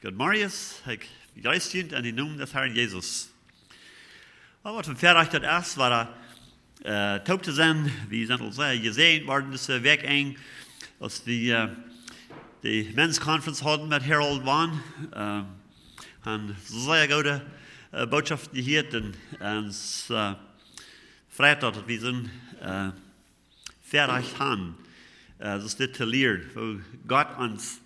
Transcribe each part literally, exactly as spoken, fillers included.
Good morning. Ekj jreess junt en dän Nomen des Herrn Jesus. Oh, waut een Väarajcht daut es, wada, äh, toop to sennen. Wie sent aul sea jesäajent worden dise Wäakj enj, aus wie, äh, de Men's Conference hauden met Harold Vaughn. Ähm, han sea goode, äh, Botschoften jehieet un, un, äh, freit daut, daut wie sent, äh, Väarajcht han, äh, daut dit to lieren, woo Gott ons,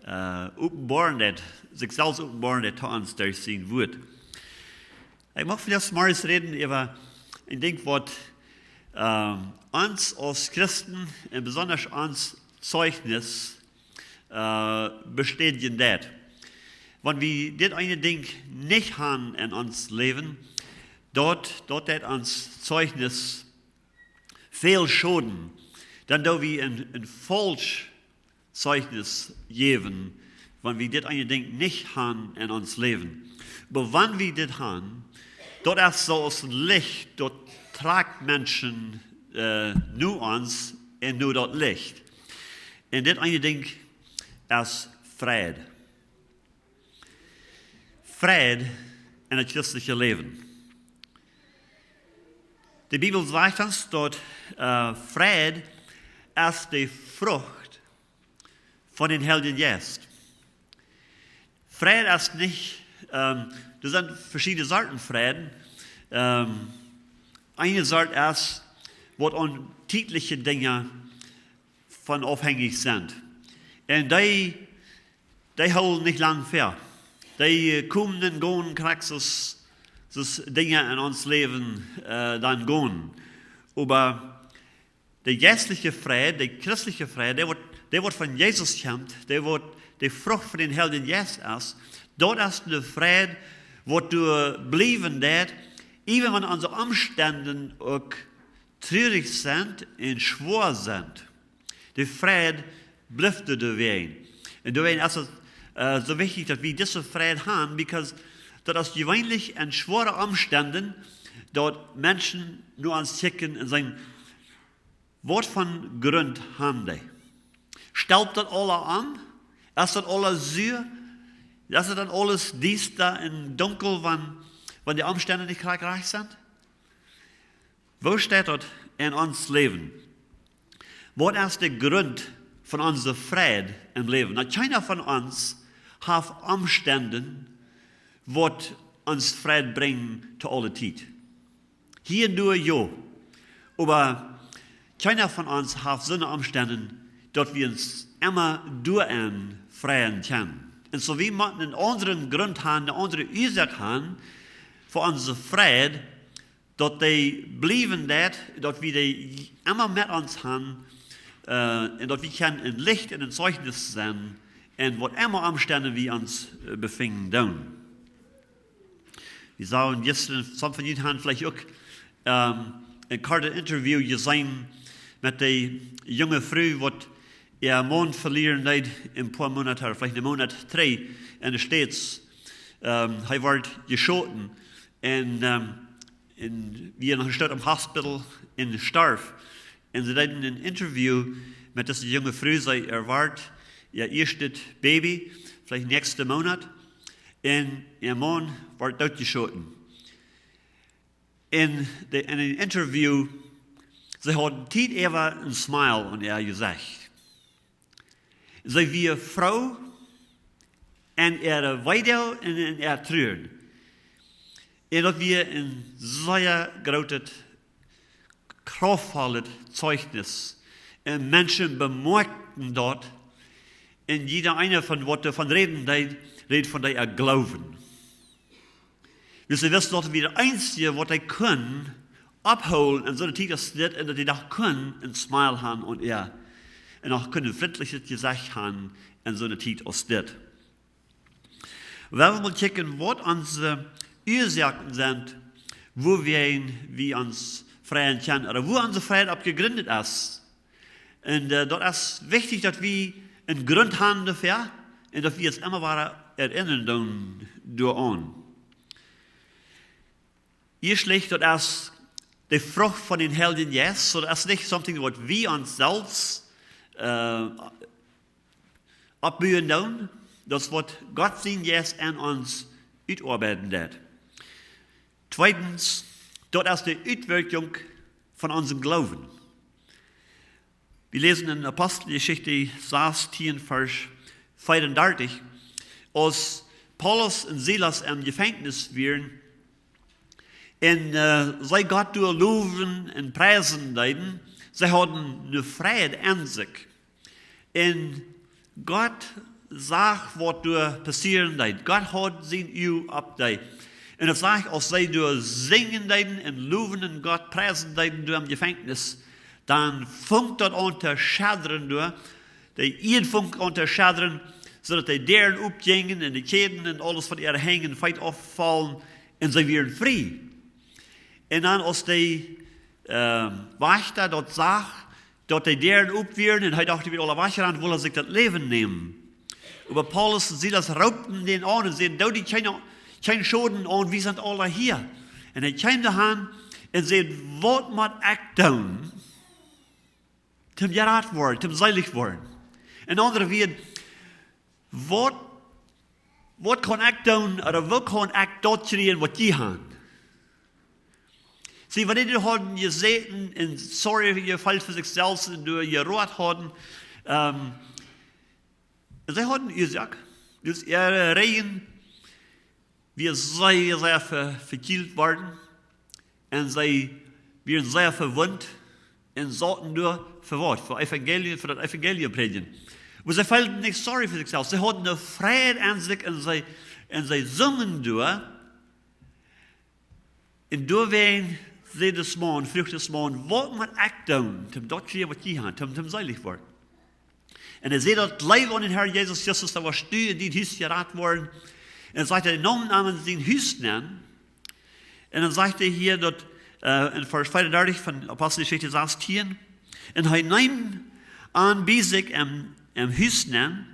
äh, openboaren deed, sikj selfst openboaren deed to ons derch sien Wuat. Ekj mucht vondoag zemorjes räden äwa een Dinkj, waut, ähm, ons aus Christen un besonda ons Zeichnis, äh, bestädjen deed. Wan wie dit eene Dinkj nich han en ons Läwen, daut, daut deed ons Zeichnis väl Schoden, dan doo wie een, een faulsch Zeichnis jäwen, wan wie dit eene Dinkj nich han en ons Läwen. Oba wan wie dit han, daut es soo aus een Licht, daut trakjt Menschen, äh, no ons un no daut Licht. Un dit eene Dinkj es Fräd. Fräd en daut christelje Läwen. De Bibel sajcht ons daut, äh, Fräd es de Frucht von dän Heiljen Jeist. Fräd es nich, ähm, doa sent veschiedne Sorten Fräd. Ähm, eene Sort es, waut aun tietelje Dinja von aufhenjich sent. Un dee, dee hoolen nich lang väa. Dee, äh, komen un gonen krakjt soo aus, soo aus Dinja en ons Läwen, äh, dan gonen. Oba de jeistelje Fräd, de christelje Fräd, dee waut, dee waut von Jesus kjemt, dee waut de Frucht von dän Heiljen Jeist es, daut es de Fräd, waut doa bliewen deit, iewen wan onse Omstend uk trurich sent un schwoa sent. De Fräd blift doawäajen. Un doawäajen es et, äh, soo wichtich, daut wie dise Fräd han, because daut es jeweenlich en schwoare Omstend, daut Menschen no ons kjikjen un sajen: "Waut fa Grunt han dee? Stelpt daut aules aun? Es daut aules soo? Es daut dan aules diesta un dunkel, wan, wan de Omstend nich krakjt rajcht sent?" Woo steit daut en ons Läwen? Waut es de Grunt von onse Fräd em Läwen? Nu, kjeena von ons haft Omstend, waut ons Fräd brinjen to aule Tiet. Hia un doa jo. Oba kjeena von ons haft soone Omstend, daut wie ons emma doaenn freien kjennen. Un soo wie motten een aundren Grunt han, eene aundre Uasoak han fa onse Fräd, daut dee bliewen deit, daut wie dee emma met ons han, äh, un daut wie kjennen een Licht un een Zeichnis sennen, en waut emma Omstend wie ons, äh, befinjen doonen. Wie sagen jistren, some von junt han veleicht uk, ähm, een kortet Interview jeseenen met de junge Fru, waut äa Maun velieren deed een poa Moonat, veleicht een Moonat trigj en de States. Ähm, hee wort jeschoten un, ähm, un wia noch een Stoot em Hospital un storf. Un see deeden een Interview met dise junge Fru, see erwoat äa ieeschtet Baby, veleicht näakjsten Moonat. Un äa Maun wort dootjeschoten. En de, en een Interview, see haud Tiet äwa een Smile aun äa Jesecht. See wia froo en äare Weedoag un en äa Truaren. Un daut wia een sea grootet, kraftvollet Zeichnis. Un Menschen bemoakjten daut. Un jieda eena von waut doavon räden deed, räd von dee äa Gloowen. Dus see wisten, daut wia daut eensje, waut dee kunn opphoolen en soone Tiet aus dit, un daut dee noch kunn een Smile han aun äa. Un noch kunn een frintlichet Jesecht han en soone Tiet aus dit. Wie wellen mol kjikjen, waut onse Uasoaken sent, wuawäajen wie ons freien kjennen, ooda wua onse Fräd opp jegrunt es. Un, äh, daut es wichtich, daut wie een Grunt han doafäa un daut wie ons emma wada erinnern doonen doaraun. Ieeschtlich, daut es de Frucht von dän Heiljen Jeist, soo daut es nich something waut wie ons selfst, äh, oppbuen doonen. Daut es waut Gott sien Jeist en ons utoabeiden deit. Tweedens, daut es de Utwirkjunk von onsen Gloowen. Wie läsen en Aposteljeschicht sastieen, Varsch veeaundartich, aus Paulus un Silas em Jefenkjnis wieren, un, äh, see Gott doa lowen un priesen deeden, see hauden ne Freid en sikj. Un Gott sach waut doa passieren deed. Gott haud sien Uag opp dee. Un daut sach, aus see doa sinjen deeden un lowen un Gott priesen deeden doa em Jefenkjnis, dan funk daut aun to schaddren doa. De Ieed funk aun to schaddren, soo daut de Däaren opjinjen un de Kjäden un aules von äare Henj un Feet auffollen un see wieren frie. Un dan, aus de, ähm, Wajchta daut sach, daut de Däaren op wieren, un hee docht, dee wia aula wajchjeränt, wull hee sikj daut Läwen nämen. Oba Paulus un Silas roopten dän aun un säden: "Doo die kjeen, kjeen Schoden aun, wie sent aula hia." Un hee kjeem doa han un säd: "Waut mott ekj doonen, toom jerat woaren, toom seelich woaren?" En aundre Wieed: "Waut, waut kaun ekj doonen, ooda woo kaun ekj daut kjrieen, waut jie han?" See, wan dee hauden jesäten un sorry jefeelt fa sikj selfst un doa jeroat hauden, ähm, see hauden Uasoak, daut äare Räajen wia sea, sea ve-, vekjielt worden. Un see wieren sea vewundt un sauten doa fa waut? Fa Evangelium, fa daut Evangelium prädjen. Oba see feelden nich sorry fa sikj selfst. See hauden ne Freid en sikj un see, un see sungen doa. Un doawäajen säd dis Maun, fruach dis Maun: "Waut mott ekj doonen, toom daut kjrieen, waut jie han, toom, toom seelich woaren?" Un hee säd daut: "Jleew aun dän Herr Jesus Christus, dan woascht du un dien Hus jerat woaren." Un dan sajcht hee, hee neem am en sien Hus nenn. Un dan sajcht hee hia daut, äh, en Varsch veeaundartich von Aposteljeschicht sastieen: "Un hee neem an bie sikj em, em Hus nenn,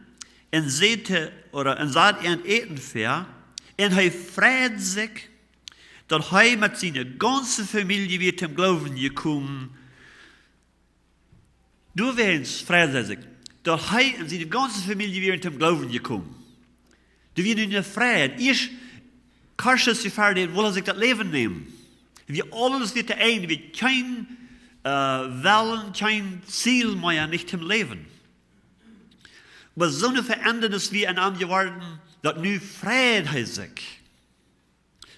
un säd, ooda, un säd an Äten väa, un hee freid sikj, daut hee met siene gaunze Famielje wia toom Gloowen jekomen." Doawäajen freid hee sikj, daut hee un siene gaunze Famielje wieren toom Gloowen jekomen. Doa wia nu ne Freid. Ieescht, kort ea hee frie wort, wull hee sikj daut Läwen nämen. Wia aules wia to Enj, wia kjeen, äh, Wellen, kjeen Ziel mea, nich toom Läwen. Oba soone Veendanis wia en am jeworden, daut nu freid hee sikj.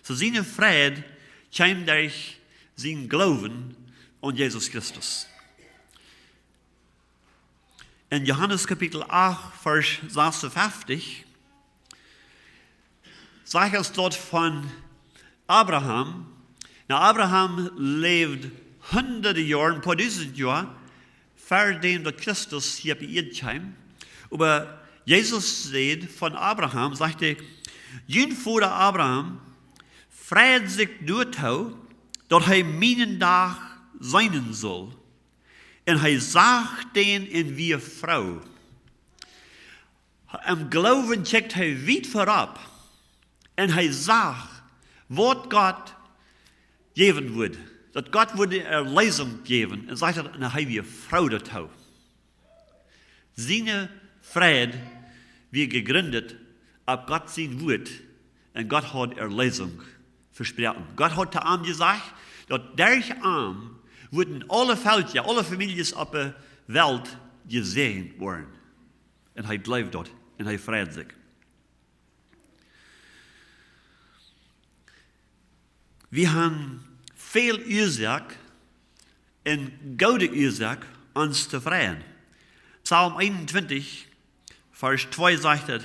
Soo siene Freid kjeem derch sienen Gloowen aun Jesus Christus. En Johanes Kapitel acht, Varsch sasunfeftich, sajcht et doa von Abraham. Nu, Abraham läwd hundade Joaren, poa dusent Joa, ver däm daut Christus hia opp de Ieed kjeem. Oba Jesus säd von Abraham, sajcht hee: "Jun Voda Abraham freid sikj doatoo, daut hee mienen Dach seenen sull. Un hee sach dän un wia froo." Em Gloowen kjikjt hee wiet verop. Un hee sach, waut Gott jäwen wudd. Daut Gott wudd Erleesunk jäwen. Un sajcht daut, un hee wia froo doatoo. Siene Freid wia jejrint opp Gott sien Wuat. Un Gott haud Erleesunk vesproaken. Gott haud to am jesajcht, daut derch am wudden aule Velkja, aule Famieljes opp de Welt jesäajent woaren. Un hee jleewd daut. Un hee freid sikj. Wie han väl Uasoak un goode Uasoak, ons to freien. Psalm eenuntwintich, Varsch twee sajcht et: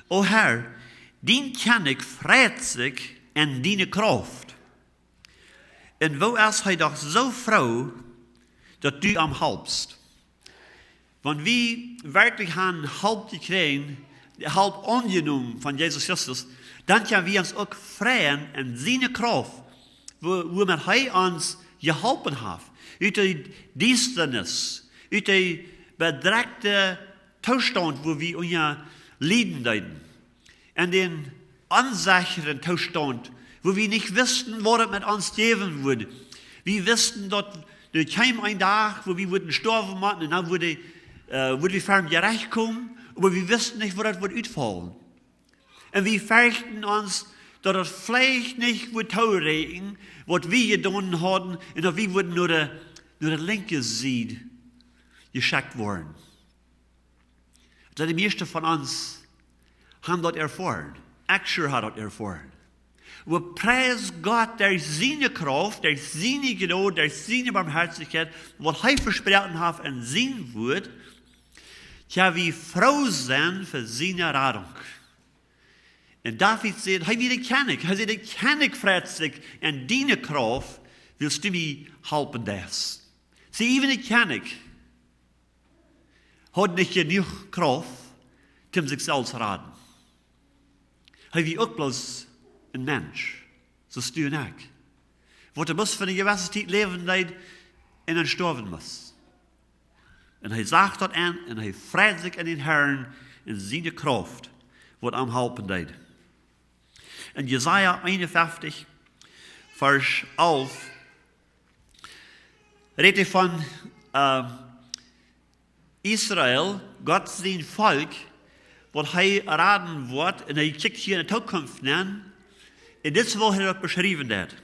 "O Herr, dien Kjennich freit sikj en diene Krauft. Un woo es hee doch soo froo, daut du am halpst." Wan wie werkjlich han Help jekjräajen, Help aunjenomen von Jesus Christus, dan kjenn wie ons uk freien en siene Krauft, woo, woomet hee ons jeholpen haft. Ut de Diestanis, ut de bedrekjte Toostaunt, woo wie unja lieden deeden. En dän onsechren Toostaunt, woo wie nich wisten, waut et met ons jäwen wudd. Wie wisten, daut doa kjeem een Dach, woo wie wudden stoawen motten, un dan wudd, äh, wudd wie ver daut Jerecht komen, Oba wie wisten nich, woo daut wudd utfaulen. Un wie ferchten ons, daut daut veleicht nich wudd tooräakjen, waut wie jedonen hauden, un daut wie wudden no de, no de linkje Sied jeschekjt woaren. Daut de mieeschte von ons haben daut erfoaren. Ekj sure haud daut erfoaren. Oba pries Gott, derch siene Krauft, derch siene Jnod, derch siene Barmhoatichkjeit, waut hee vesproaken haft en sien Wuat, jo, wie froo sent fa siene Radunk. Un David säd, hee wia de Kjennich, hee säd, de Kjennich freit sikj en diene Krauft, wiels du mie halpen deist. See, even de Kjennich haud nich jenuach Krauft, om sikj selfst raden. Hee wia uk bloos een Mensch, soo aus du un ekj. Waut hee bloos fa eene jewesse Tiet läwen deed un dan stoawen must. Un hee sach daut aun un hee freid sikj en dän Herrn un siene Krauft, waut am halpen deed. En Jesaja eenunfeftich, Varsch alf, rät hee von, äh, Israel, Gott sien Volkj, waut hee raden woat, un hee kjikjt hia en de Tookunft nenn, un dit es, woo hee daut beschriewen deed.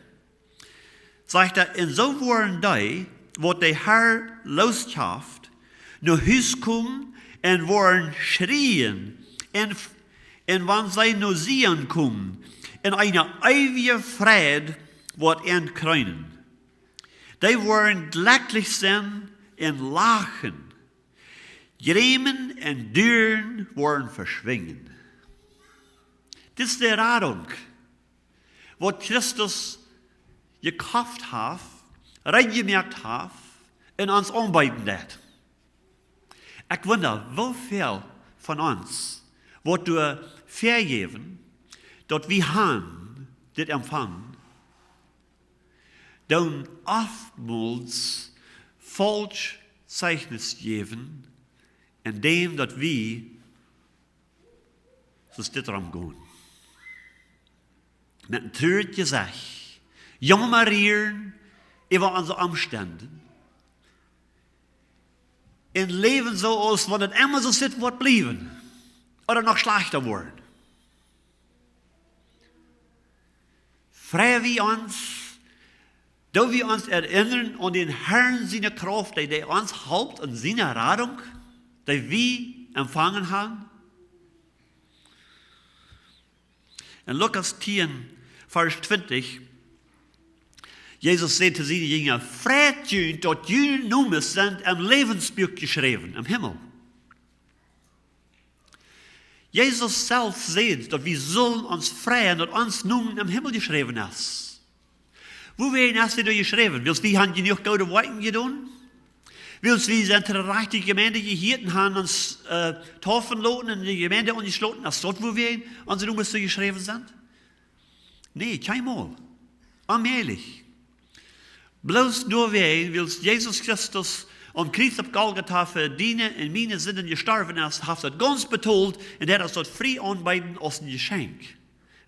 Sajcht hee, un soo woaren dee, waut de Herr looshaft, no Hus komen un woaren schrieen, un, un wan see no Zion komen, un eene eewje Freid woat an kreunen. Dee woaren jlekjlich sennen un lachen. Jrämen un Duaren woaren veschwinjen. Dit es de Radunk, waut Christus jekoft haft, rein jemoakt haft un ons aunbeeden deed. Ekj wunda, woo väl von ons, waut doa vejäwen, daut wie han dit empfangen, doonen oftmols faulsch Zeichnis jäwen, en däm daut wie soo aus dit romgonen. Met een truarjet Jesecht. Jaumarieren äwa onse Omstend. Un läwen soo aus wan et emma soo sitt woat bliewen. Ooda noch schlajchta woaren. Frei wie ons, doo wie ons erinnren aun dän Herrn siene Krauft, dee, dee ons halpt en siene Radunk, dee wie empfangen haben? En Lukas tieen, Varsch twintich, Jesus säd to siene Jinja, freit junt, daut june Nomes sent em Läwensbuak jeschräwen, em Himmel. Jesus selfst säd, daut wie sullen ons freien, daut ons Nomen em Himmel jeschräwen es. Wuawäajen es dee doa jeschräwen? Wiels wie han jenuach goode Woakjen jedonen? Wiels wie sent to de rajchte Jemeent jehieet un han ons, äh, deepen loten un de Jemeent aunjeschloten? Es daut wuawäajen onse Nomes doa jeschräwen sent? Nä, kjeenmol. Onmäajlich. Bloos doawäajen, wiels Jesus Christus aum Kjriez opp Golgata fa diene un miene Sinden jestorwen es, haft daut gaunz betolt un hee haft daut frie aunjebäden aus een Jeschenkj.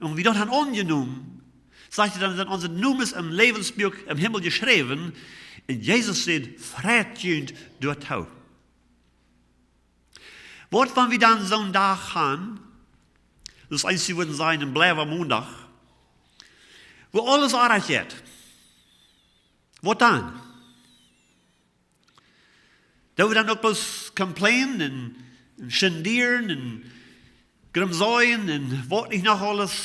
Un wan wie daut han aunjenomen, sajcht hee dan, sent onse Nomes em Läwensbuak em Himmel jeschräwen. Un Jesus säd, freit junt doatoo. Waut wan wie dan soon Dach han, daut es eent, wie wudden sajen, een Bleiba Mondach, wua aules oajch jeit? Waut dan? Doo wie dan uk bloos complainen un, un schindieren un grumsajen un waut nich noch aules,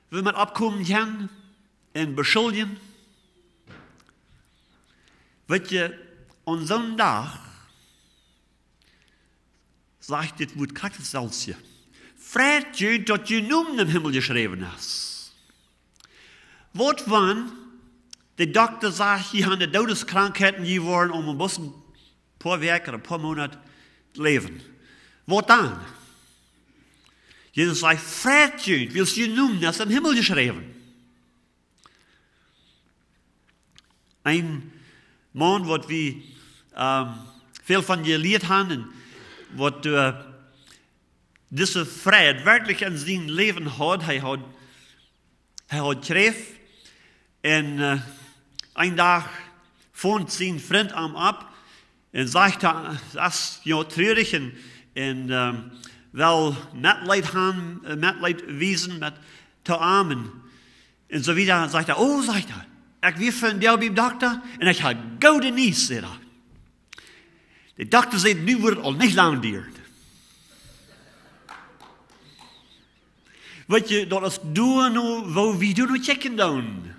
wua wie met oppkomen kjennen un beschuldjen? Weet jie, aun soon Dach sajcht dit Wuat krakjt daut selwje. Freit junt, daut june Nomen em Himmel jeschräwen es. Waut wan de Dokta sajcht, jie han de Doodeskrankheit un jie woaren om een bät een poa Wäakj ooda een poa Moonat läwen? Waut dan? Jesus sajcht, freit junt, wiels june Nomen es em Himmel jeschräwen. Een Maun, waut wie, ähm, väl von jelieet han un waut, äh, dise Freid werkjlich en sien Läwen haud, hee haud, hee haud Kjräft. Un, äh, een Dach foond sien Frint am opp un sajcht, hee es, jo, truarich un, un, ähm, well Metleet han, äh, Metleet wiesen met to armen. Un soo wieda. Sajcht hee: "Oh", sajcht hee, "ekj wia vondoag biem Dokta un ekj hab goode Niees", sajcht hee. De Dokta säd: "Nu woat et aul nich lang dieren." Weet jie, daut es doa nu, woo wie doa nu kjikjen doonen.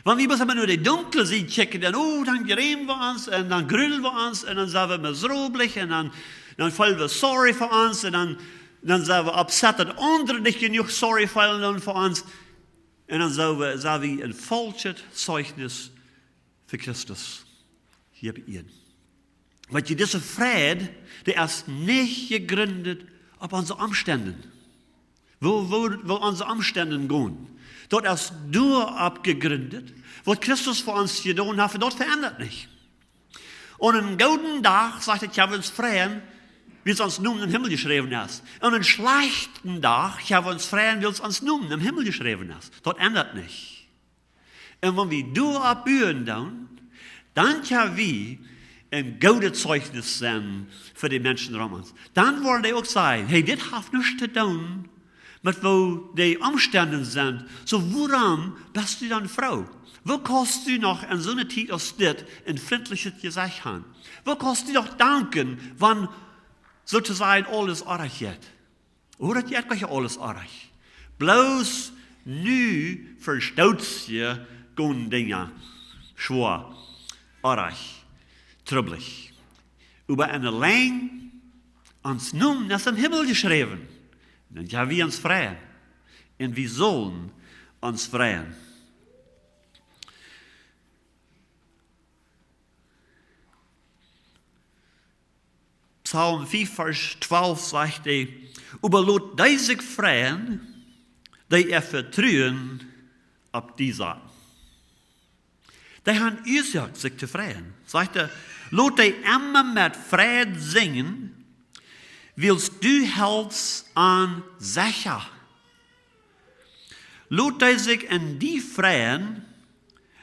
Wan wie bloos emma no de dunkle Sied kjikjen, dan, oh, dan jreemen wie ons un dan grudlen wie ons un dan sent wie miserabel un dan, dan feelen wie sorry fa ons un dan, dan sent wie upset, daut aundre nich jenuach sorry feelen dan fa ons. Un dan sent wie, sent wie een faulschet Zeichnis fa Christus hia bie Ieed. Weet jie, dise Fräd, dee es nich jejrint opp onse Omstend. Woo, woo, woo onse Omstend gonen. Daut es doaropp jejrint, waut Christus fa ons jedonen haft, un daut veendat nich. Aun eenen gooden Dach, sajcht et, kjenn wie ons freien, wiels ons Nomen em Himmel jeschräwen es. Aun eenen schlajchten Dach, kjenn wie ons freien, wiels ons Nomen em Himmel jeschräwen es. Daut endat nich. Un wan wie doaropp buen doonen, dan kjenn wie een goodet Zeichnis sennen fa de Menschen rom ons. Dan woaren dee uk sajen: "Hey, dit haft nuscht to doonen met woo de Omstend sent. Soo, wuarom best du dan froo? Woo kaust du noch en soone Tiet aus dit een frintlichet Jesecht han? Woo kaust du noch danken, wan soo to sajen aules oajch jeit?" Ooda jeit nich aules oajch. Bloos nu vestootst du gonen Dinja schwoa, oajch, trubblich. Oba en de Lenjd, ons Nomen es em Himmel jeschräwen. Dan kjenn wie ons freien. Un wie sellen ons freien. Psalm fief, Varsch twalf sajcht hee: "Oba lot dee sikj freien, dee äa Vetruen opp die saten." Dee han Uasoak sikj to freien. Sajcht hee: "Lot dee emma met Freid sinjen, wiels du helst an secha. Lot dee sikj en die freien,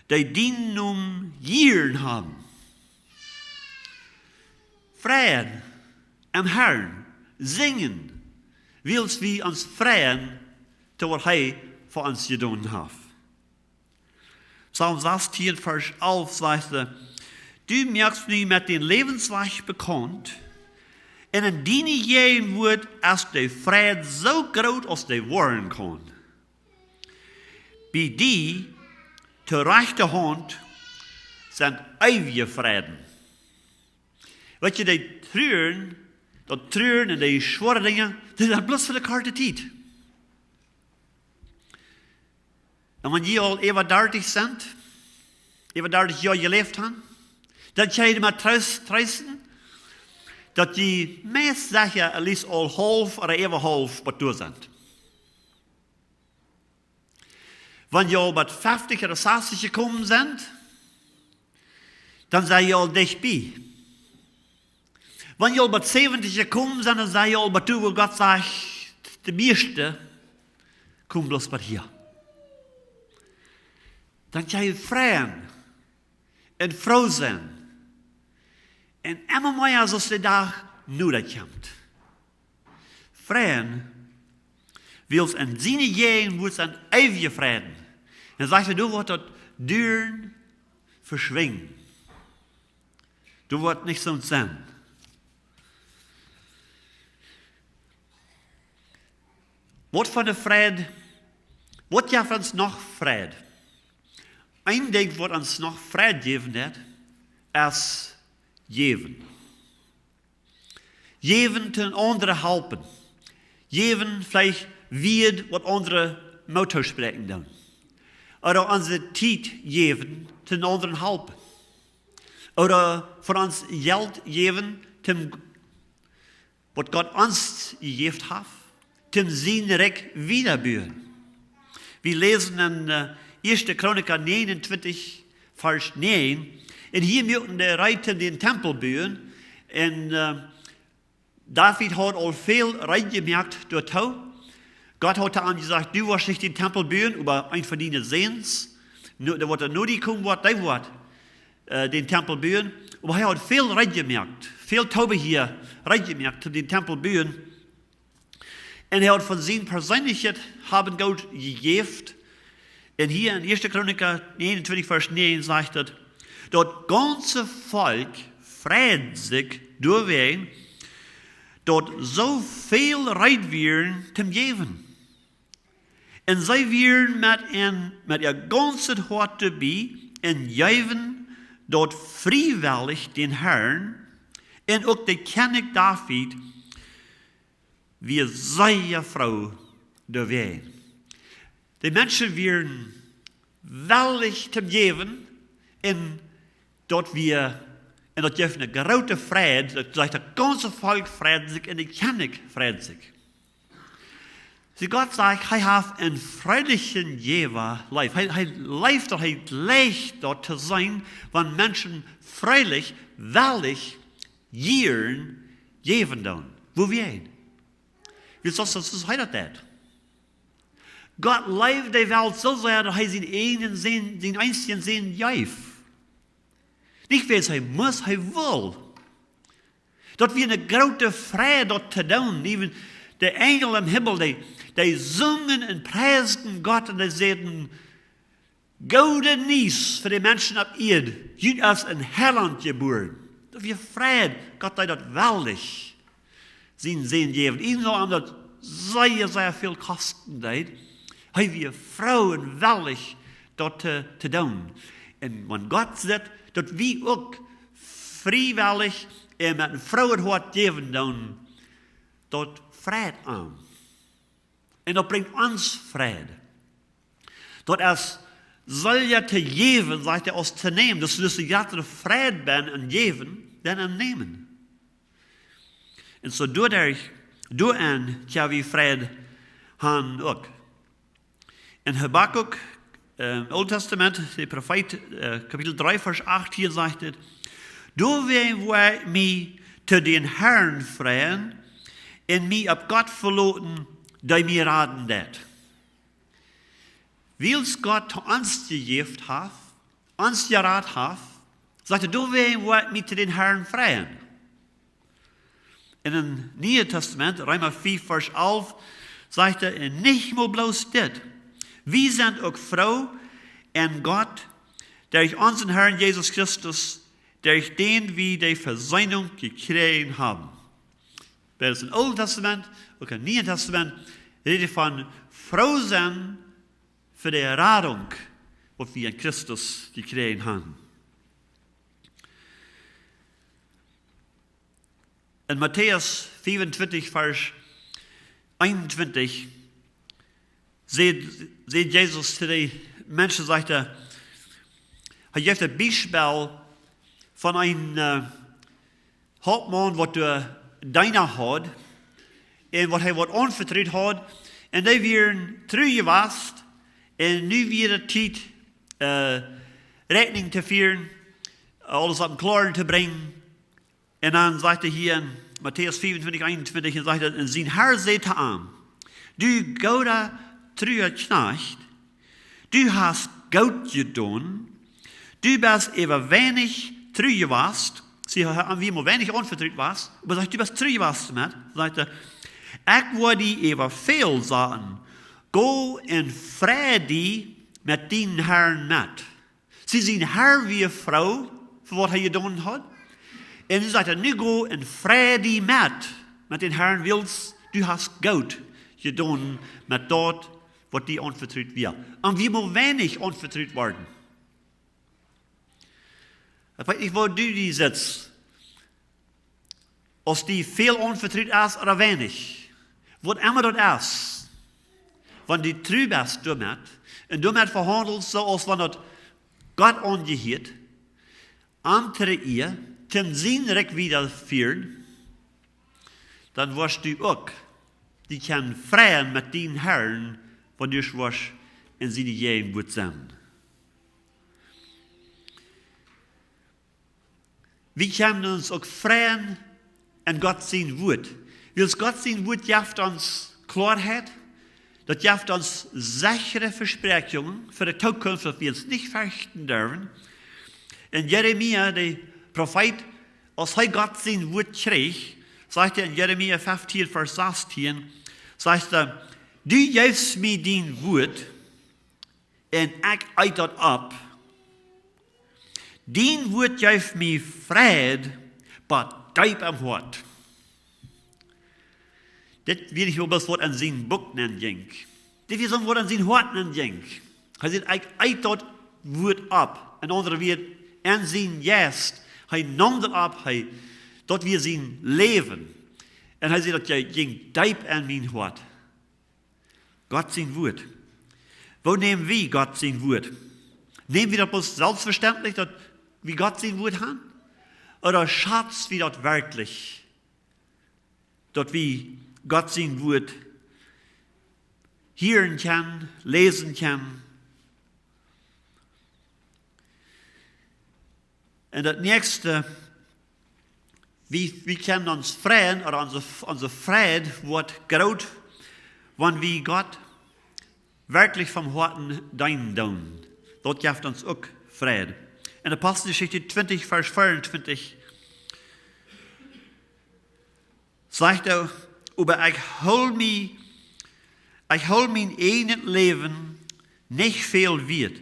dee dienen Nomen jieren haben." Freien em Harn, sinjen, wiels wie ons freien, to waut hee fa ons jedonen haft. Psalm sastieen, Varsch alf sajcht hee: "Du moakst mie met dän Läwenswajch bekaunt, un en diene Jäajenwuat es de Freid soo groot aus dee woaren kaun. Bie die to rajchte Haunt sent eewje Freiden." Weet jie, dee Truren, daut Truren un dee schwoare Dinja, dee sent bloos fa de korte Tiet. Un wan jie aul äwa dartich sent, äwa dartich Joa jeläft han, dan kjenn jie mau trees-, treesten, daut jie meist secha at least aul haulf ooda äwa haulf bie doa sent. Wan jie aul bie feftich ooda sastich jekomen sent, dan sent jie aul dicht bie. Wan jie aul bie säwentich jekomen sent, dan sent jie aul bie doa, wua Gott sajcht, de mieeschte komen bloos bie hia. Dan kjenn jie freien un froo sennen. Un emma mea aus de Dach noda kjemt. Freien, wiels en siene Jäajenwuat sent eewje Freiden. Un sajcht hee, doa woat daut Duren veschwinjen. Doa woat nuscht sennen. Waut fa een Freid, waut jeft ons noch Freid? Een Dinkj, waut ons noch Freid jäwen deit, es jäwen. Jäwen, dän aundren halpen. Jäwen veleicht Wieed, waut aundre Moot toospräakjen doonen. Ooda onse Tiet jäwen, dän aundren halpen. Ooda von ons Jelt jäwen, dän, waut Gott ons jejäft haft, dän sien Rikj wieda buen. Wie läsen en, äh, Ieeschte Chronika näajenuntwintich, Varsch näajen. Un hia muaken dee reed dän Tempel buen. Un, äh, David haud aul väl reed jemoakt doatoo. Gott haud to am jesajcht: "Du woascht nich dän Tempel buen, oba een von diene Säns, nu, dee waut no die komen woat, dee woat, äh, dän Tempel buen." Oba hee haud väl reed jemoakt, väl Toobehia reed jemoakt, om dän Tempel buen. Un hee haud von sien perseenlichet Hab un Goot jejäft. Un hia en Ieeschte Chronika 29, Varsch 9 sajcht et: Daut gaunze Volkj freid sikj doawäajen, daut soo väl reed wieren toom jäwen. Un see wieren met, en, met äa gaunzet Hoat doabie un jeewen daut friewellich dän Herrn, un uk de Kjennich David wia sea froo doawäajen. De Menschen wieren wellich toom jäwen, un daut wia, un daut jeef eene groote Freid, daut sajcht, daut gaunze Volkj freid sikj un de Kjennich freid sikj. See, Gott sajcht, hee haft een freelichen Jäwa leef. Hee, hee leeft daut, hee jleicht daut to seenen, wan Menschen freelich, wellich, jieren jäwen doonen. Wuarom? Wiels daut, daut es, hee daut deit. Gott leeft de Welt soo sea, daut hee sienen eenen Sän, sienen eensjen Sän jeef. Nich wiels hee must, hee wull. Daut wia eene groote Freid daut to doonen. Äwen de Enjel em Himmel, dee, dee sungen un priesden Gott un dee säden: Goode Niees fa de Menschen opp Ieed, junt es een Heilaunt jebuaren. Daut wia Freid, Gott deed daut wellich sienen Sän jäwen. Äwen though am daut sea, sea väl kosten deed, hee wia froo un wellich daut to, to doonen. Un wan Gott sitt, daut wie uk friewellich un met een frooet Hoat jäwen doonen, daut freit am. Un daut brinjt ons Freid. Daut es soo sea to jäwen, sajcht hee, aus to nämen. Daut es, daut es de jratre Freid bie een Jäwen, dan een Nämen. Un soo doaderch, doaraun kjenn wie Freid haben uk. En Habakuk, äh, Oole Tastament, de Profeet, äh, Kapitel 3, Varsch 18 sajcht et: Doawäajen woa ekj mie to dän Herrn freien un mie opp Gott veloten, dee mie raden deit. Wiels Gott to ons jejäft haft, ons jerat haft, sajcht hee: Doawäajen woa ekj mie to dän Herrn freien. En daut Niee Tastament, Reema 5, Varsch 11, sajcht et: Un nich mau bloos dit. Wie sent uk froo en Gott, derch onsen Herrn Jesus Christus, derch dän wie de Versöhnung jekjräajen haben. Daut es em Oolen Tastament, uk em Nieen Tastament, rät et von froo sennen fa de Radunk, waut wie en Christus jekjräajen haben. En Matäus 25, Varsch 21, sajcht, sajcht Jesus to de Menschen, sajcht hee, hee jeft daut Biespel von een, äh, Hauptmaun, waut doa Deena haud, un waut hee waut aunvetrut haud, un dee wieren tru jewast, un nu wia de Tiet, äh, Reakjnunk to fieren, aules opp dän kloaren to brinjen. Un dan sajcht hee hia en Matäus 25, 21, un sajcht et: Un sien Herr säd to am: Du gooda, trua Kjnajcht, du hast goot jedonen, du best äwa weinich tru jewast. See, hee haud am mau weinich aunvetrut jewast, oba sajcht: Du best tru jewast met, sajcht hee: Ekj woa die äwa väl saten. Go un frei die met dienen Herrn met. See, sien Herr wia froo fa waut hee jedonen haud. Un nu sajcht hee: Nu go un frei die met, met dän Herrn, wiels du hast goot jedonen met daut, waut die aunvetrut wia. Am wia mau weinich aunvetrut worden. Ekj weet nich, woo du die sitst. Aus die väl aunvetrut es ooda weinich. Waut emma daut es. Wan du tru best doamet, un doamet vehaundelst, soo aus wan daut Gott aunjehieet, am to eeren, toom sien Rikj wieda fieren, dan woascht du uk die kjennen freien met dienen Herrn, wan du woascht en siene Jäajenwoat sennen. Wie kjennen ons uk freien en Gott sien Wuat. Wiels Gott sien Wuat jeft ons Kloarheit, daut jeft ons sechre Vespräakjungen fa de Tookunft, daut wie ons nich ferchten derwen. En Jeremia, de Profeet, aus hee Gott sien Wuat kjrieech, sajcht hee en Jeremia feftieen, Varsch sastieen, sajcht hee: "Du jeefst mie dien Wuat, un ekj eet daut opp. Dien Wuat jeef mie Fräd, bat deep em Hoat." Dit wia nich bloos waut en sien Buak nenn jinkj. Dit wia soo waut en sien Hoat nenn jinkj. Hee säd: "Ekj eet daut Wuat opp." En aundre Wieed, en sien Jeist. Hee neem daut opp, hee, daut wia sien Läwen. Un hee säd: "Daut jinkj deep en mien Hoat." Gott sien Wuat. Woo näm wie Gott sien Wuat? Näm wie daut bloos selfstvestentlich, daut wie Gott sien Wuat haben? Ooda schätz wie daut werkjlich, daut wie Gott sien Wuat hieren kjennen, läsen kjennen? Un daut näakjste, wie, wie kjennen ons freien, ooda onse, onse Freid woat groot, wan wie Gott werkjlich von Hoaten deenen doonen. Daut jeft ons uk Freid. En Aposteljeschicht twintich, Varsch veeauntwintich, sajcht hee: "Oba ekj hool mie, ekj hool mien eejnet Läwen nich väl wieet.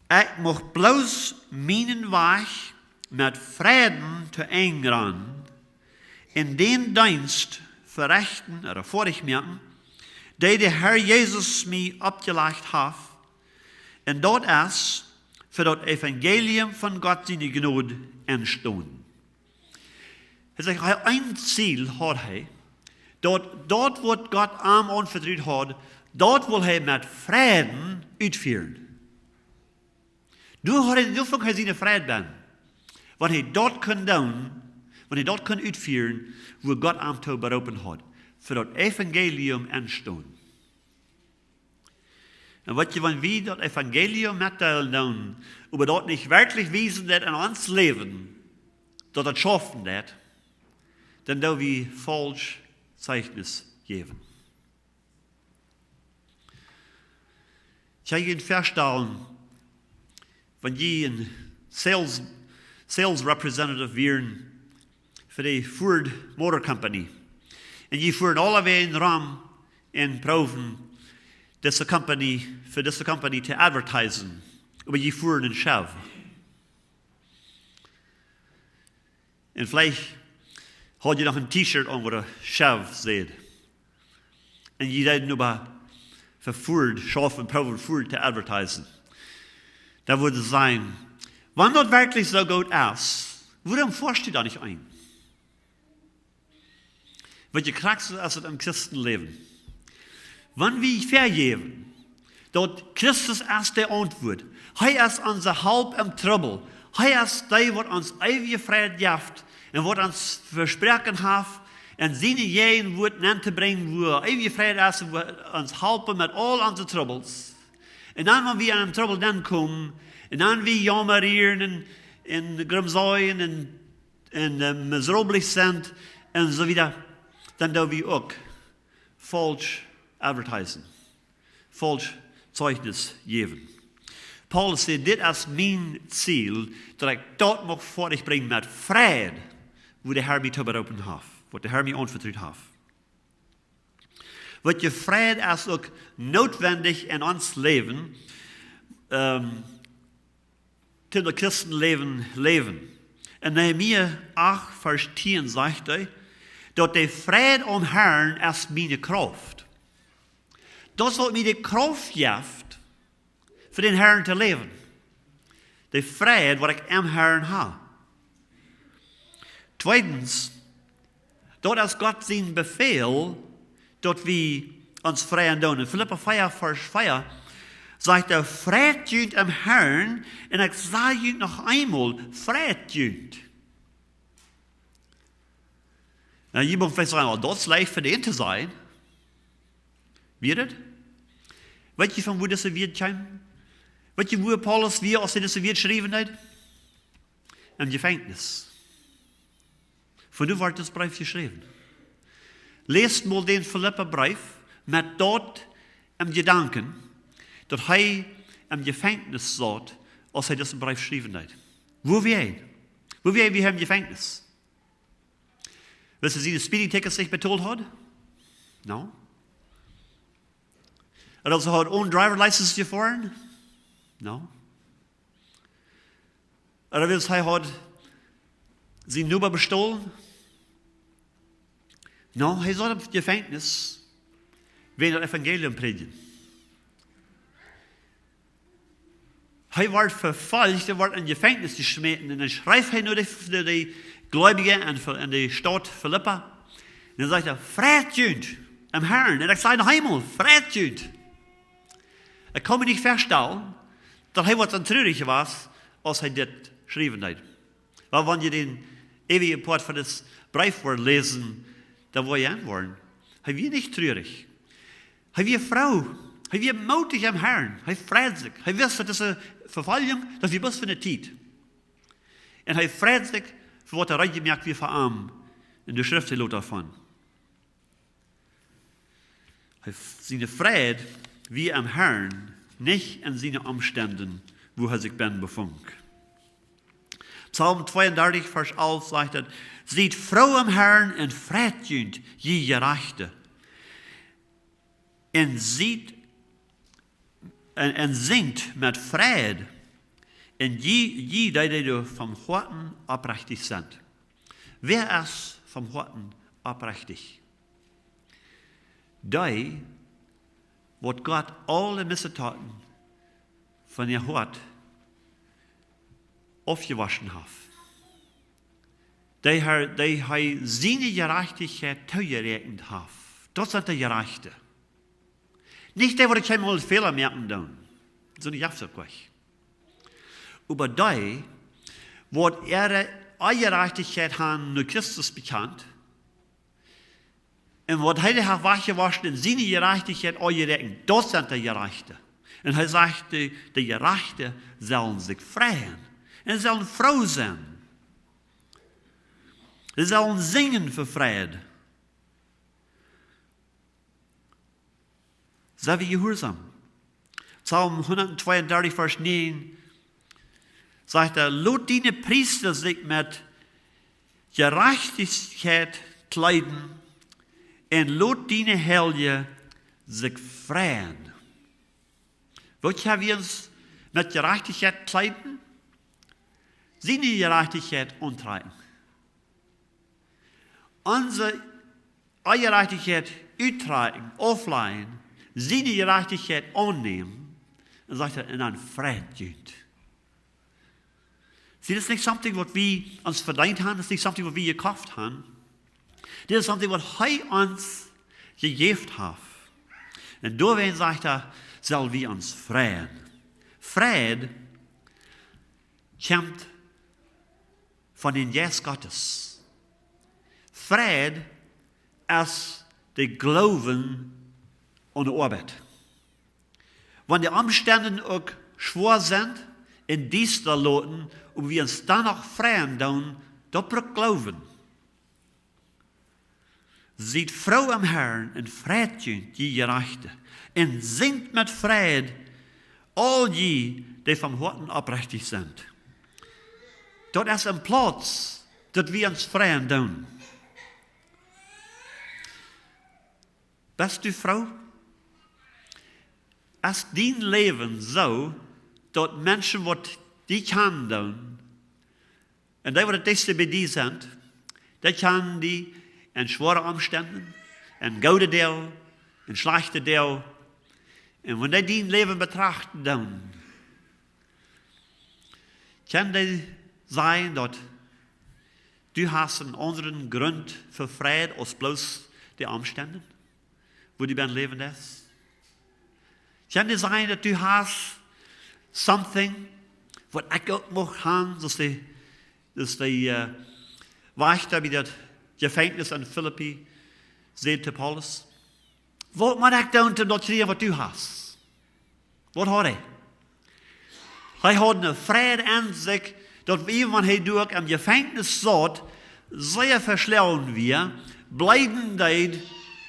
Ekj mucht bloos mienen Wajch met Freiden to Enj rannen un dän Deenst verechten," ooda foadich moaken, "dee de Herr Jesus mie oppjelajcht haft, un daut es, fa daut Evangelium von Gott siene Jnod enstonen." Hee sajcht, hee, een Ziel haud hee, daut, daut waut Gott am aunvetrut haud, daut wull hee met Freiden utfieren. Doa haud hee, doa funk hee siene Freid bennen. Wan hee daut kunn doonen, wan hee daut kunn utfieren, woo Gott am too beroopen haud, fa daut Evangelium enstonen. Un weet jie, wan wie daut Evangelium metdeelen doonen, oba daut nich werkjlich wiesen daut en ons Läwen, daut daut schaufen deit, dan doo wie faulsch Zeichnis jäwen. Ekj kaun junt väastalen, wan jie een sales, sales representative wieren fa de Ford Motor Company. Un jie fuaren aulewäajen rom un proowen dise Company, fa dise Company to advertisen. Oba jie fuaren een Chev. Un veleicht haud jie noch een T-Shirt aun, wua de Chev säd. Un jie deeden oba fa Ford schaufen, proowen Ford to advertisen. Dan wudd ekj sajen, wan daut werkjlich soo goot es, wuarom fuascht du dan nich een? Waut jie krakjt soo es daut em Christenläwen. Wan wie vejäwen, daut Christus es de Auntwuat. Hee es onse Help em Trubbel. Hee es dee, waut ons eewje Freid jeft un waut ons vesproaken haft en siene Jäajenwuat nenntobrinjen, wua eewje Freid es un wua ons halpen met aul onse Trubbels. Un dan, wan wie en een Trubbel nenkomen, un dan wie jaumren un, un grumsaien un, un, eh, miserabel sent un soo wieda, dan doo wie uk faulsch advertisen, faulsch Zeichnis jäwen. Paulus säd: "Dit es mien Ziel, daut ekj daut mucht foadich brinjen met Freid, wua de Herr mie too beroopen haft, waut de Herr mie aunvetrut haft." Weet jie, Freid es uk nootwendich en ons Läwen, ehm, toom daut Christenläwen läwen. En Nehemia acht, Varsch tieen sajcht hee, daut de Freid aum Herrn es miene Krauft. Daut es waut mie de Krauft jeft, fa dän Herrn to läwen. De Freid, waut ekj em Herrn hab. Tweedens, daut es Gott sien Befäl, daut wie ons freien doonen. En Filippa vea, Varsch vea, sajcht hee: "Freit junt em Herrn", un ekj saj junt noch eemol, freit junt. Nu, jie motten veleicht sajen: "Well, daut es leicht fa dän to sajen." Wia daut? Weet jie, von wua dise Wieed kjeemen? Weet jie, wua Paulus wia, aus hee dise Wieed schriewen deed? Em Jefenkjnis. Von doa wort dis Breef jeschräwen. Läst mol dän Filippa Breef met daut em Jedanken, daut hee em Jefenkjnis saut, aus hee disen Breef schriewen deed. Woo wia hee? Woo wia hee, wia hee em Jefenkjnis? Wiels hee siene Speeding Tickets nich betolt haud? No. Ooda hee haud one driver license jefoaren? No. Ooda wiels hee haud sienen Noba bestolen? No, hee saut em Jefenkjnis wäajen daut Evangelium prädjen. Hee wort vefolcht, hee wort em Jefenkjnis jeschmäten. Un dan schreef hee no de, de, de Gleubje en, en de Staut Filippi. Un dan sajcht hee: "Freit junt em Herrn." Un ekj saj noch eemol: "Freit junt." Ekj kaun mie nich väastalen, daut hee waut dan truarich wia, aus hee dit schriewen deed. Wiels wan jie dän eewjen Poat von dän Breef woaren läsen, dan woa jie enwoaren: Hee wia nich truarich. Hee wia froo. Hee wia mootich em Herrn. Hee freid sikj. Hee wist, daut dise Vefoljunk, daut wia bloos fa ne Tiet. Un hee freid sikj fa waut doa reed jemoakt wia fa am. Un de Schreft, dee lot doavon. Hee, siene Freid wia em Herrn, nich en siene Omstend, wua hee sikj bennen befunk. Psalm tweeundartich, Varsch alf sajcht et: "Siet froo em Herrn un freit junt, jie Jerajchte. Un siet, un, un sinjt met Freid, un jie, jie, dee, dee doa von Hoaten oprechtich sent." Wäa es von Hoaten oprechtich? Dee, waut Gott aule Misdäd von äa Hoat aufjewoschen haft. Dee hee, dee hee siene Jerajchtichkjeit toojeräakjent haft. Daut sent de Jerajchte. Nich dee, waut kjeenmol Fäla moaken doonen. Soone jeft et uk nich. Oba dee, waut äare Onjerajchtichkjeit han no Christus bekjant, un waut hee haft wajchjewoschen un siene Jerajchtichkjeit aunjeräakjent, daut sent de Jerajchte. Un hee sajcht, de, de Jerajchte sellen sikj freien. Un sellen froo sennen. See sellen sinjen fa Freid. Sent wie jehuarsom? Psalm hundatzweiundartich, Varsch näajen, sajcht et: "Lot diene Priesta sikj met Jerajchtichkjeit kjleeden un lot diene Heilje sikj freien." Woo kjenn wie ons met Jerajchtichkjeit kjleeden? Siene Jerajchtichkjeit auntrakjen. Onse Onjerajchtichkjeit uttrakjen, auflajen, siene Jerajchtichkjeit aunnämen, un sajcht et: "Un dan freit junt." See, dit es nich something, waut wie ons vedeent han, dit es nich something, waut wie jekoft han. Dit es something, waut hee ons jejäft haft. Un doawäajen, sajcht et, sell wie ons freien. Freid kjemt von dän Jeist Gottes. Freid es de Gloowen aun de Oabeit. Wan de Omstend uk schwoa sent un diesta loten, oba wie ons dan noch freien doonen, daut brukt Gloowen. "Siet froo em Herrn un freit junt, jie Jerajchte, un sinjt met Freid, aul jie, dee von Hoaten oprechtich sent." Daut es een Plauz, daut wie ons freien doonen. Best du froo? Es dien Läwen soo, daut Menschen, waut die kjanen doonen, un dee, waut daut dichtste bie die sent, dee kjanen die en schwoare Omstend, en goode Doag, en schlajchte Doag. Un wan dee dien Läwen betrachten doonen, kjennen dee seenen, daut du hast eenen aundren Grunt fa Freid aus bloos de Omstend, woo du bie läwen deist? Kjennen dee seenen, daut du hast something, waut ekj uk mucht han, soo aus de, soo aus de, äh, Wajchta bie daut Jefenkjnis en Filippi säd to Paulus: "Waut mott ekj doonen, om daut kjrieen, waut du hast?" Waut haud hee? Hee haud een Freid en sikj, daut wan hee doa em Jefenkjnis saut, sea veschlonen wia, bleeden deed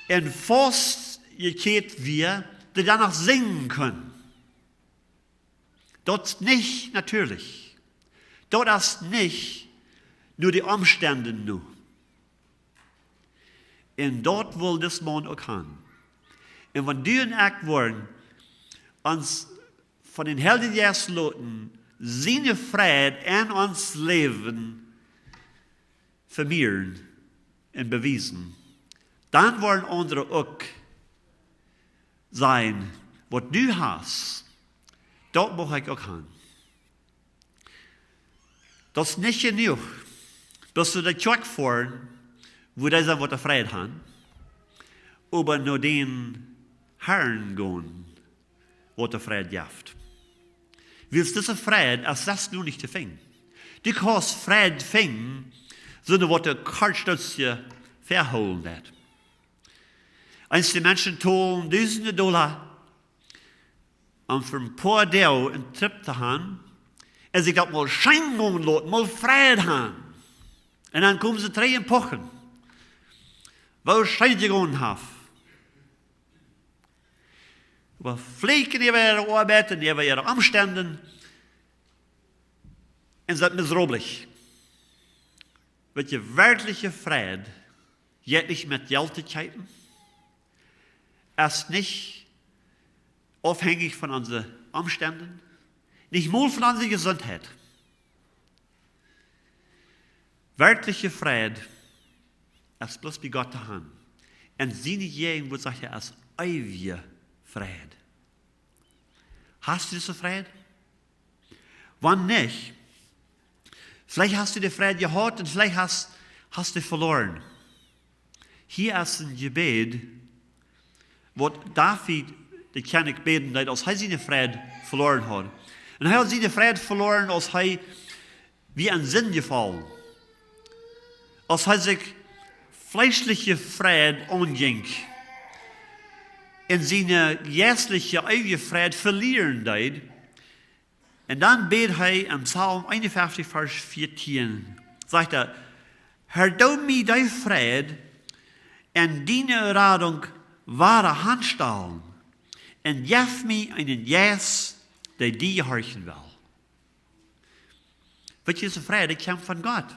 un faustjekjäat wia, daut hee dan noch sinjen kunn. Daut es nich natieelich. Daut es nich no de Omstend no. Un daut well dis Maun uk han. Un wan du un ekj woaren ons von dän Heiljen Jeist loten siene Freid en ons Läwen vemieren un bewiesen, dan woaren aundre uk sajen: Waut du hast, daut mucht ekj uk han. Daut es nich jenuach, daut wie no de Kjoakj foaren, wua dee sent, waut de Freid han, oba no dän Harn gonen, waut de Freid jeft. Wiels dise Freid es sest nu nich to finjen. Du kaust Freid finjen, sonda waut de Kartstutje vehoolen deit. Eenje Menschen tolen dusende Dolla om fa een poa Doag een Trip to gonen un sikj daut mol scheen gonen loten, mol Freid han. Un dan komen see trigj un pochen, woo scheen et jegonen haft. Oba flieekjen äwa äare Oabeit un äwa äare Omstend un sent miserabel. Weetst, werkjliche Freid jeit nich met Jelt to kjeepen, es nich aufhenjich von onse Omstend, nich mol von onse Jesuntheit. Werkjliche Freid es bloos bie Gott to han. Un siene Jäajenwuat, sajcht hee, es eewje Freid. Hast du dise Freid? Wan nich, veleicht hast du de Freid jehaut un veleicht hast, hast du veloaren. Hia es een Jebäd, waut David, de Kjennich, bäden deed, aus hee siene Freid veloaren haud. Un hee haud siene Freid veloaren, aus hee wia en Sind jefollen, aus hee sikj fleeschliche Freid aunjinkj un siene jeistliche eewje Freid velieren deed. Un dan bäd hee em Psalm eenunfeftich, Varsch vieetieen, sajcht hee: Herr, doo mie dee Freid un diene Radunk wada hanstalen un jeff mie eenen Jeist, dee die jehorchen well. Weetst, dise Freid, dee kjemt von Gott.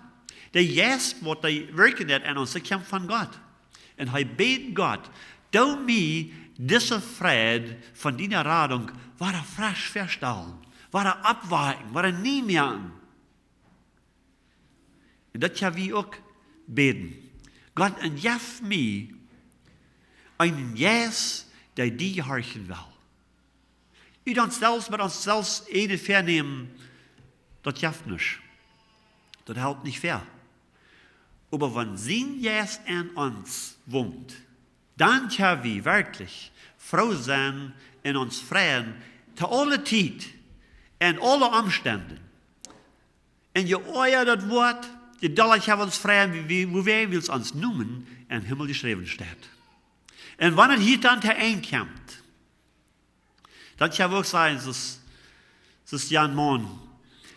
De Jeist, waut dee wirkjen deit en ons, dee kjemt von Gott. Un hee bäd Gott: Doo mie dise Freid von diene Radunk wada fresch vestalen, wada oppwakjen, wada nie moaken. Un daut kjenn wie uk bäden: Gott, un jeff mie eenen Jeist, dee die jehorchen well. Ut ons selfst, met ons selfst ieejne Vernämen, daut jeft nuscht. Daut halpt nich väa. Oba wan sien Jeist en ons wont, dan kjenn wie werkjlich froo sennen un ons freien to aule Tiet, en aule Omstend. Un je oaja daut woat, je dolla kjenn wie ons freien, wie, wie, wiels ons Nomen em Himmel jeschräwen steit. Un wan et hia dan to Enj kjemt, dan kjenn wie uk sajen, soo aus, soo aus Jan Maun: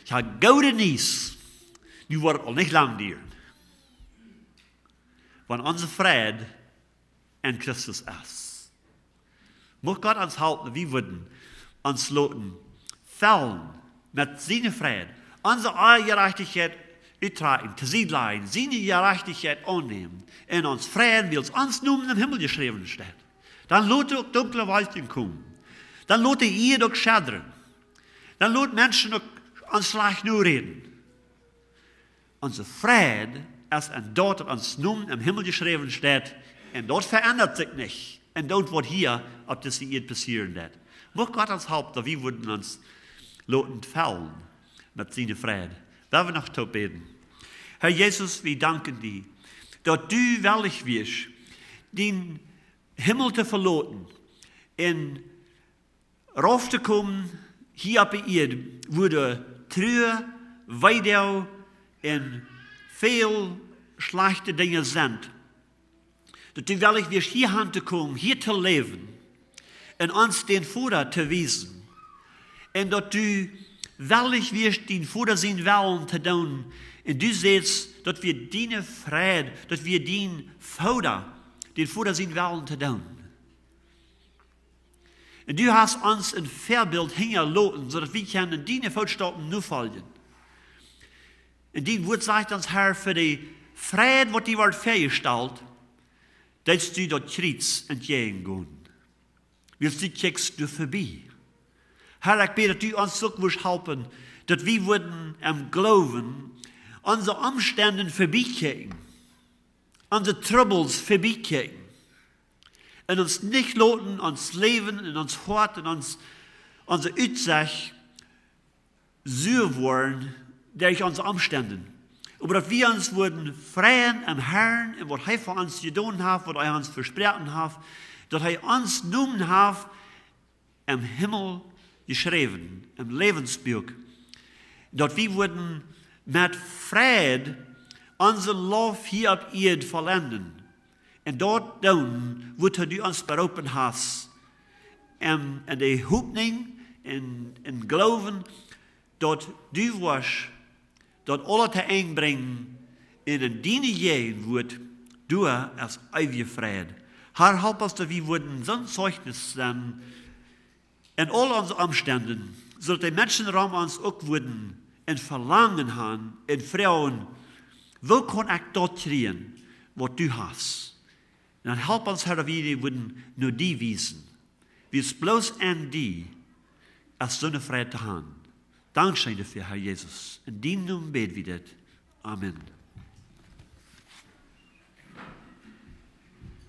Ekj hab goode Niees, nu woat et aul nich lang dieren. Wan onse Freid en Christus es. Mucht Gott ons halpen, wie wudden ons loten fellen met siene Freid, onse Onjerajchtichkjeit uttrakjen, to Sied lajen, siene Jerajchtichkjeit aunnämen un ons freien, wiels ons Nomen em Himmel jeschräwen steit. Dan lot uk dunkle Wolkjen komen. Dan lot de Ieed uk schaddren. Dan lot Menschen uk ons schlajcht noräden. Onse Freid es en daut, daut ons Nomen em Himmel jeschräwen steit, un daut veendat sikj nich. Un daut, waut hia opp dise Ieed passieren deit. Mucht Gott ons halpen, daut wie wudden ons loten fellen met siene Freid. Lot ons noch toop bäden. Herr Jesus, wie danken die, daut du wellich wieescht, dän Himmel to veloten un rauf to komen hia opp de Ieed, wua Trua, Weedoag un väl schlajchte Dinja sent. Daut du wellich wieescht, hia han to komen, hia to läwen un ons dän Voda to wiesen. Un daut du wellich wieescht, dän Voda sienen Wellen to doonen. Un du sajchst, daut wia diene Freid, daut wia dien Voda, dän Voda sienen Wellen to doonen. Un du hast ons een Väabilt hinjaloten, soo daut wie kjennen diene Footstaupen nofoljen. Un dien Wort sajcht ons, Herr, fa de Freid, waut die woat väajestalt, deist du daut Kjriez entjäajen gonen. Wiels du kjikjst doa verbie. Herr, ekj bäd, daut du ons uk wurscht halpen, daut wie wudden em Gloowen onse Omstend verbie kjikjen, onse Trubbels verbie kjikjen. Un ons nich loten ons Läwen un ons Hoat un ons, onse Utsecht sua woaren derch onse Omstend. Oba daut wie ons wudden freien em Herrn un waut hee fa ons jedonen haft, waut hee ons vesproaken haft, daut hee ons Nomen haft em Himmel jeschräwen, em Läwensbuak. Daut wie wudden met Freid onse Loft hia opp Ieed vollenden. Un daut doonen, waut du ons beroopen hast. Un, un de Hopninj un, un Gloowen, daut du woascht daut aules to Enj brinjen un en diene Jäajenwoat, doa es eewje Freid. Herr, help ons, daut wie wudden soon Zeichnis sennen en aul onse Omstend, soo daut de Menschen rom ons uk wudden een Velangen haben un froagen: Woo kaun ekj daut kjrieen, waut du hast? Un dan help ons, Herr, daut wie dee wudden no die wiesen. Wiels bloos en die es soone Freid to haben. Dankscheen doafäa, Herr Jesus. En dienen Nomen bäd wie dit. Amen.